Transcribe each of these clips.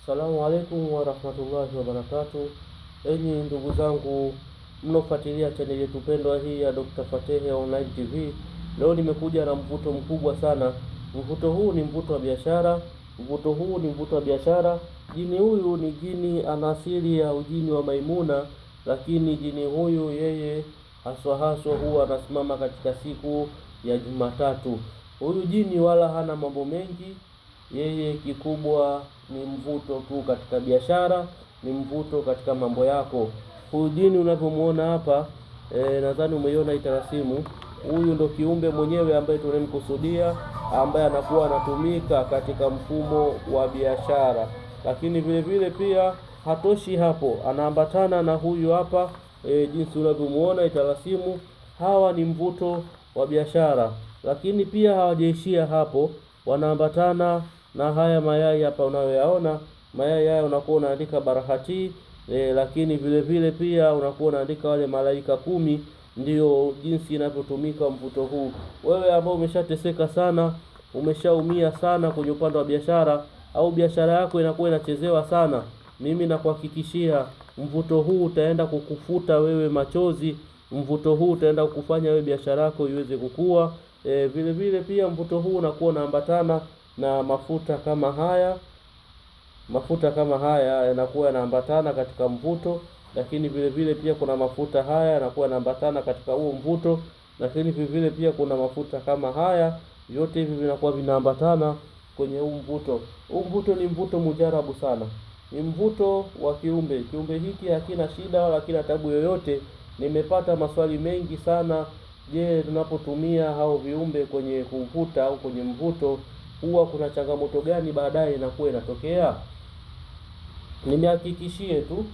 Assalamu alaikum warahmatullahi wabarakatuh. Enyi ndugu zangu mnaofuatilia chaneli yetu pendwa hii ya Dr. Fatehe Online TV, leo nimekuja na mvuto mkubwa sana. Mvuto huu ni mvuto wa biashara, mvuto huu ni mvuto wa biashara. Jini huyu ni jini ana asili ya ujini wa Maimuna, lakini jini huyu yeye haswa haswa huwa anasimama katika siku ya Jumatatu. Huyu jini wala hana mambo mengi, yeye kikubwa ni mvuto tu katika biashara, ni mvuto katika mambo yako. Huyu jini unavyomuona hapa nadhani umeiona hii tarasimu. Huyu ndo kiumbe mwenyewe ambaye tunemkusudia, ambaye anakuwa anatumika katika mfumo wa biashara, lakini vile vile pia hatoshi hapo, anaambatana na huyu hapa jinsi unavyomuona itarasimu. Hawa ni mvuto wa biashara, lakini pia hawajaishia hapo, wanaambatana na haya mayai hapa unayoyaona. Mayai haya unakuwa unaandika barahati lakini vile vile pia unakuwa unaandika wale malaika 10. Ndio jinsi inavyotumika mvuto huu. Wewe ambao umeshateseka sana, umeshaumia sana kwenye upande wa biashara, au biashara yako inakuwa inachezewa sana, mimi nakuhakikishia mvuto huu utaenda kukufuta wewe machozi. Mvuto huu utaenda kukufanya wewe biashara yako iweze kukua. Vile vile pia mvuto huu unakuwa unaambatana na mafuta kama haya. Mafuta kama haya yanakuwa yanaambatana katika mvuto, lakini vile vile pia kuna mafuta haya yanakuwa yanaambatana katika huo mvuto, lakini vile vile pia kuna mafuta kama haya. Yote hivi vinakuwa vinaambatana kwenye huu mvuto. Huu mvuto ni mvuto mujarabu sana, ni mvuto wa kiumbe. Kiumbe hiki hakina shida wala hakina tabu yoyote. Nimepata maswali mengi sana. Je, tunapotumia hao viumbe kwenye kuvuta au kwenye mvuto huwa kuna changamoto gani baadaye inakuwa inatokea? Nimehakikishie tu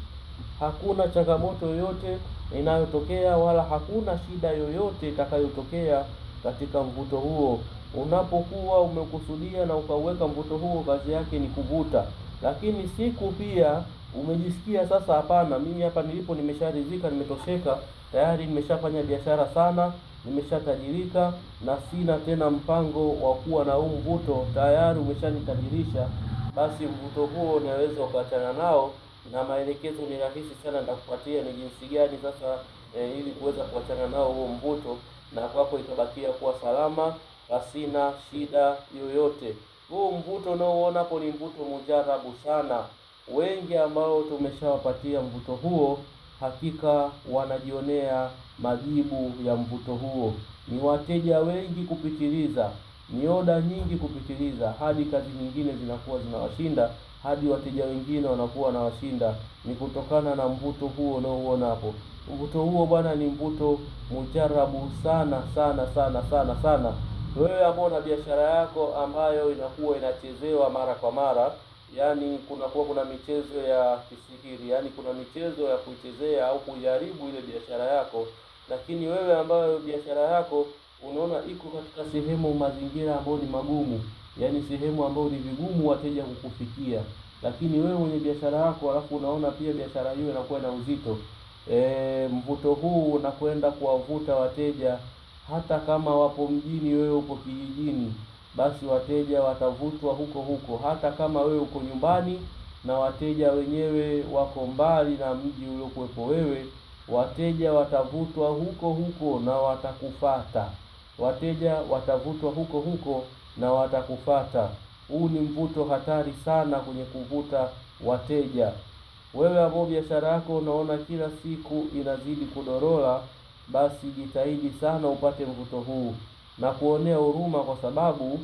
hakuna changamoto yoyote inayotokea wala hakuna shida yoyote itakayotokea katika mvuto huo. Unapokuwa umekusudia na ukauweka mvuto huo, kazi yake ni kuvuta. Lakini siku pia umejisikia sasa, hapana, mimi hapa nilipo nimesharidhika, nimetosheka, tayari nimeshafanya biashara sana, nimeshatajirika na sina tena mpango wa kuwa na huu mvuto, tayari umeshanitajirisha, basi mvuto huo unaweza ukaachana nao, na maelekezo ni rahisi sana nitakupatia ni jinsi gani sasa ili kuweza kuachana nao huo mvuto na kwako itabakia kuwa salama pasina shida yoyote. Huu mvuto unaoona hapo ni mvuto mujarabu sana. Wengi ambao tumeshawapatia mvuto huo hakika wanajionea majibu ya mvuto huo. Ni wateja wengi kupitiliza, ni oda nyingi kupitiliza, hadi kazi nyingine zinakuwa zinawashinda, hadi wateja wengine wanakuwa wanawashinda. Ni kutokana na mvuto huo unaouona hapo. Mvuto huo bwana ni mvuto mujarabu sana sana sana sana sana. Wewe ambao una biashara yako ambayo inakuwa inachezewa mara kwa mara, yani kunakuwa kuna michezo ya kisihiri, yani kuna michezo ya kuichezea au kujaribu ile biashara yako, lakini wewe ambayo biashara yako unaona iko katika sehemu mazingira ambayo ni magumu, yani sehemu ambayo ni vigumu wateja kukufikia, lakini wewe mwenye biashara yako alafu unaona pia biashara hiyo inakuwa na uzito mvuto huu unakwenda kuwavuta wateja hata kama wapo mjini, wewe upo kijijini, basi wateja watavutwa huko huko. Hata kama wewe uko nyumbani na wateja wenyewe wako mbali na mji uliokuwepo wewe, wateja watavutwa huko huko na watakufata. Wateja watavutwa huko huko na watakufata. Huu ni mvuto hatari sana kwenye kuvuta wateja. Wewe ambao biashara yako unaona kila siku inazidi kudorora, basi jitahidi sana upate mvuto huu na kuonea huruma, kwa sababu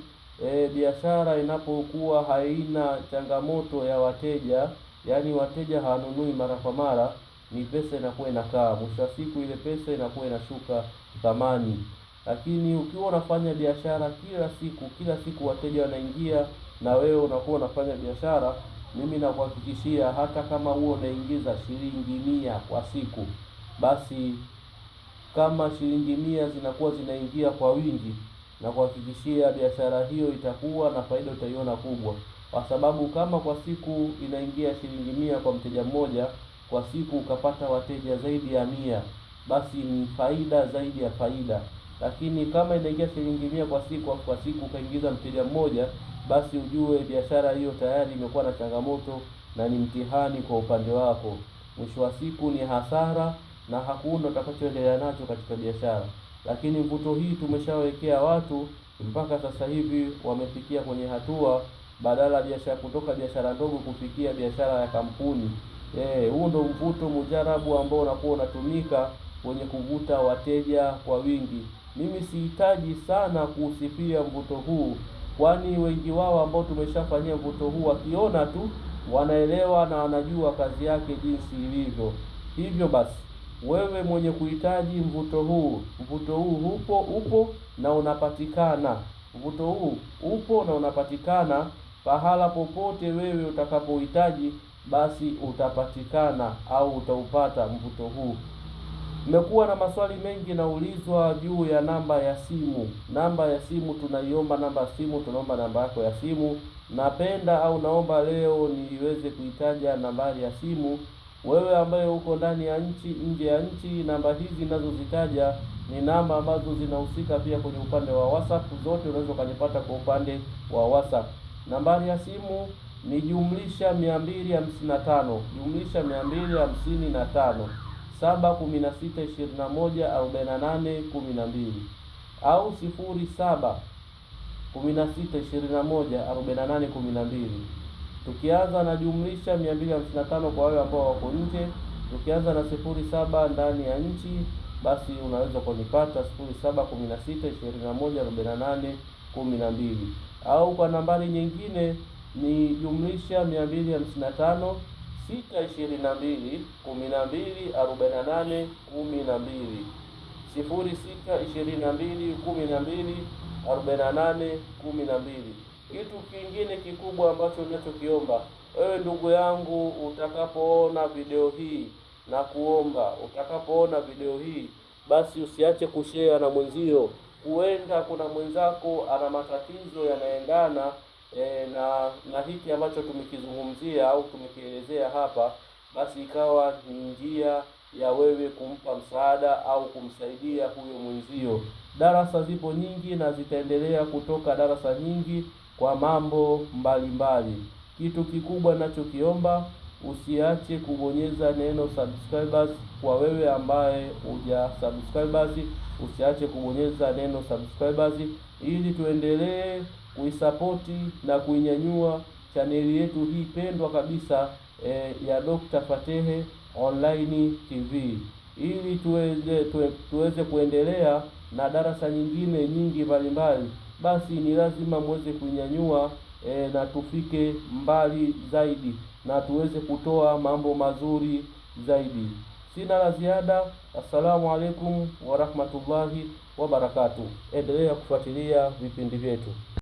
biashara inapokuwa haina changamoto ya wateja, yani wateja hawanunui mara kwa mara, ni pesa inakuwa inakaa, mwisho wa siku ile pesa inakuwa inashuka thamani. Lakini ukiwa unafanya biashara kila siku, kila siku wateja wanaingia na wewe unakuwa unafanya biashara, mimi nakuhakikishia hata kama huo unaingiza shilingi 100 kwa siku, basi kama shilingi 100 zinakuwa zinaingia kwa wingi, na kuhakikishia biashara hiyo itakuwa na faida utaiona kubwa, kwa sababu kama kwa siku inaingia shilingi 100 kwa mteja mmoja, kwa siku ukapata wateja zaidi ya 100, basi ni faida zaidi ya faida. Lakini kama inaingia shilingi 100 kwa siku, kwa siku ukaingiza mteja mmoja, basi ujue biashara hiyo tayari imekuwa na changamoto na ni mtihani kwa upande wako. Mwisho wa siku ni hasara na hakuna utakachoendelea nacho katika biashara. Lakini mvuto hii tumeshawekea watu mpaka sasa hivi wamefikia kwenye hatua badala biashara kutoka biashara ndogo kufikia biashara ya kampuni. Huu ndo mvuto mujarabu ambao unakuwa unatumika wenye kuvuta wateja kwa wingi. Mimi sihitaji sana kuusifia mvuto huu, kwani wengi wao ambao tumeshafanyia mvuto huu wakiona tu wanaelewa na wanajua kazi yake jinsi ilivyo. Hivyo basi, wewe mwenye kuhitaji mvuto huu upo na unapatikana. Mvuto huu upo na unapatikana pahala popote wewe utakapohitaji, basi utapatikana au utaupata mvuto huu. Nimekuwa na maswali mengi naulizwa juu ya namba ya simu. Namba ya simu tunaiomba, namba ya simu tunaomba namba yako ya simu. Napenda au naomba leo niweze kuitaja nambari ya simu. Wewe ambaye uko ndani ya nchi, nje ya nchi, namba hizi ninazozitaja ni namba ambazo zinahusika pia kwenye upande wa WhatsApp. Zote unaweza ukanipata kwa upande wa WhatsApp. Nambari ya simu ni jumlisha 255, jumlisha 255 7 16 21 48 12 au 07 16 21 48 12. Tukianza na jumlisha 255 kwa wale ambao wako nje, tukianza na 07 ndani ya nchi, basi unaweza kunipata 07 16 21 48 12, au kwa nambari nyingine ni jumlisha 255 6 22 12 48 12, 06 22 12 48 12. Kitu kingine kikubwa ambacho ninachokiomba wewe ndugu yangu, utakapoona video hii na kuomba, utakapoona video hii basi usiache kushare na mwenzio. Huenda kuna mwenzako ana matatizo yanaendana na hiki ambacho tumekizungumzia au tumekielezea hapa, basi ikawa ni njia ya wewe kumpa msaada au kumsaidia huyo mwenzio. Darasa zipo nyingi na zitaendelea kutoka darasa nyingi kwa mambo mbalimbali. Kitu kikubwa ninachokiomba, usiache kubonyeza neno subscribers. Kwa wewe ambaye huja subscribers, usiache kubonyeza neno subscribers ili tuendelee kuisapoti na kuinyanyua chaneli yetu hii pendwa kabisa ya Dr. Fatehe Online TV ili tuweze kuendelea na darasa nyingine nyingi mbalimbali, basi ni lazima muweze kuinyanyua na tufike mbali zaidi na tuweze kutoa mambo mazuri zaidi. Sina la ziada. Assalamu alaikum warahmatullahi wabarakatuh. Endelea kufuatilia vipindi vyetu.